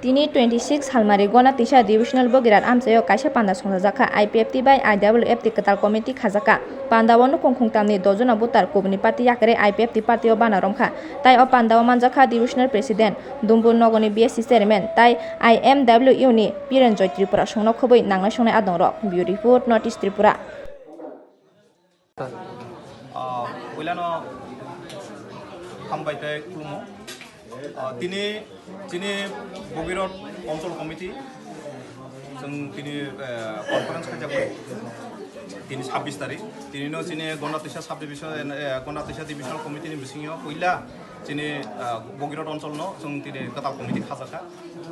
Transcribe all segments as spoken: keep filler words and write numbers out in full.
Tini twenty six salmari Gonatisa Divisional Bogirat amchaio kaisa panda songchajakha. I P F T bai I W F T kwtal committee khajakha. Pandao nukhung khungtamni dojono voter kubuni party yakarwi I P F T party o bana romkha. Tai o pandao manjakha Divisional President, Dumbur Nogoni B S C Chairman tai I M W ni Piranjoy Tripura songno khobwi nangnai songnai adongrok. Bureau Report, North East Tripura. Ah, puilano hambai tei khulumo. Ah, tini chini Bogirot Onchol Committee chwng tini, eh, conference khaijakmani. Tini sabbish tarik. Tinino chini Gondatisa subdivision, eh, Gondatisa divisional committee ni bisingo puila chini, ah, Bogirot Onchol no chwng tini kwtal committee khajakha.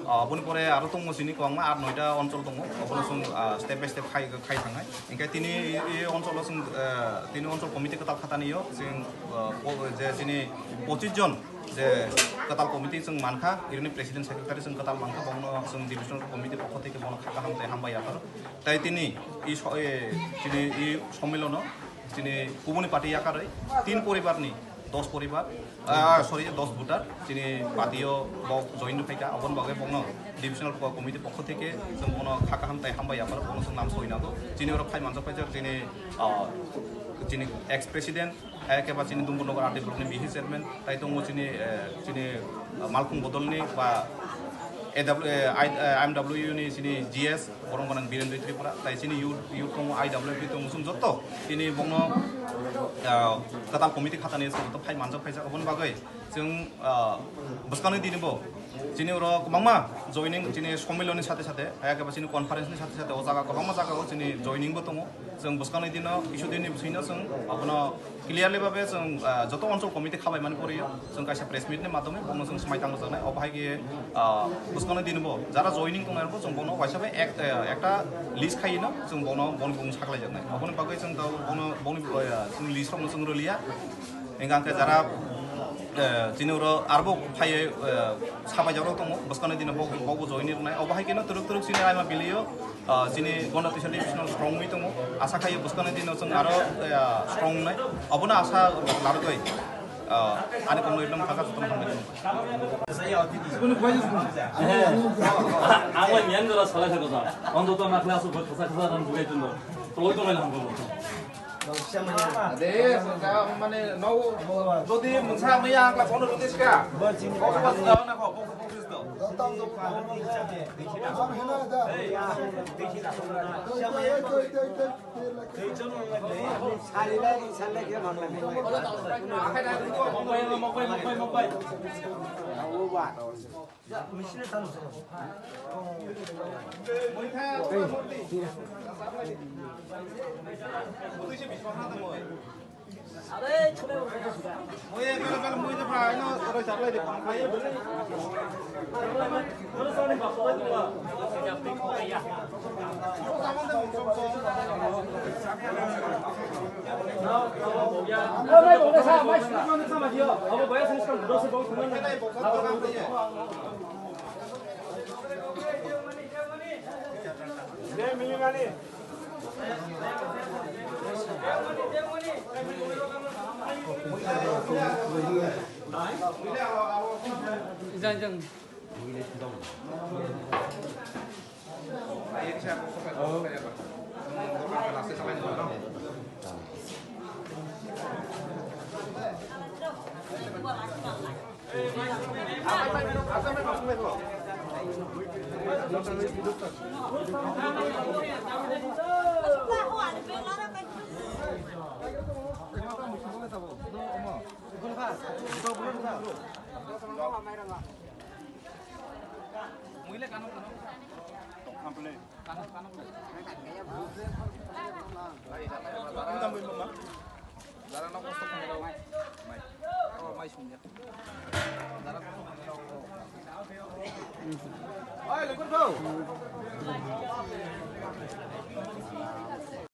Ah, aboni pore aro tongo chini kwbangma aat noita onchol tongo. Abono chwng, ah, step by step khai, khai thangnai. Hinkhe tini i, i oncholo chwng, ah, tini onchol committee kwtal khatani o chwng, ah, po-, je chini pochis jon je kwtal committee chwng mankha, irini president secretary chwng kwtal mankha, bono chwng divisional committee pokho theke bono kha kaham tei hambai yapharo. Tai tini i so-, e, chini i sommilono chini kubuni party yakarwi tin poribarni dos poribar, ah, sorry, dos voter chini party o bok join phaikha, aboni bagwi bokno divisional co-, committee pokho theke chwng bono kha kaham tai hambai yapharo, bono chwng lam soi nago. Chini oro khai manjak paijak chini, ah, chini ex president, hai khe ba chini Dumbur Nogor R D block ni B C chairman, tai tongo chini, eh, chini, ah, Malkhung Bodolni ba A W, eh, I, eh, M W ni chini G S, borong gwnang Birendra Tripura, tai chini youth, youth tongo, I W F tongo, chwng joto tini bokno, ah, kwtal committee khatani chwng joto phai manjak phaijak, aboni bagwi chwng, ah, bwskangni dini bo chini oro kwbangma joining, chini sommiloni sathe sathe, hai khe ba chini conference ni sathe sathe o jaga kwbangma jaga o chini joining bo tongo. Chwng bwskangni dino, kisu dini bisingno chwng abono clearly babe chwng, ah, joto onchol committee khabai mani poriyo, chwng kaisa press meet ni madhyome bono chwng swmai tang rwjaknai. Obo hai khe, ah, bwskangni dini bo jara joining tongnai rokbo chwng bono waisa bai ek-, eh, ekta list khaino chwng bono boni bumung saklaijaknai. Oboni bagwi chwng tei bono boni, eh, chwng list rokno chwng rwliya. Hingkha hwnkhe jara, eh, chini oro arbo phaiwi, eh, sapaijak rok tongo, bwskangni dino bo, bo, bo join rwnai. Obo hai kheno twrwk twrwk chini aima biliyo, ah, chini Gondatisa division strong wi tongo. Asa khaio bwskangni dino chwng aro, eh, strong wngnai. Obono asa larwgwi, ah, ani kokno ekdom thaka jotono hambai. Ang bai miyang jora salai thangkha sa. Ang joto nakhla aswk bai khasa khasa rang bugai tongdo. Toloi tongmani hamkha bo. Ade, sengkha, mane, no, jodi mungsa maya angkla bono rwdi ska. Kok kok jao na kok, kok kok kok kok. Mokbai, mokbai, mokbai, mokbai.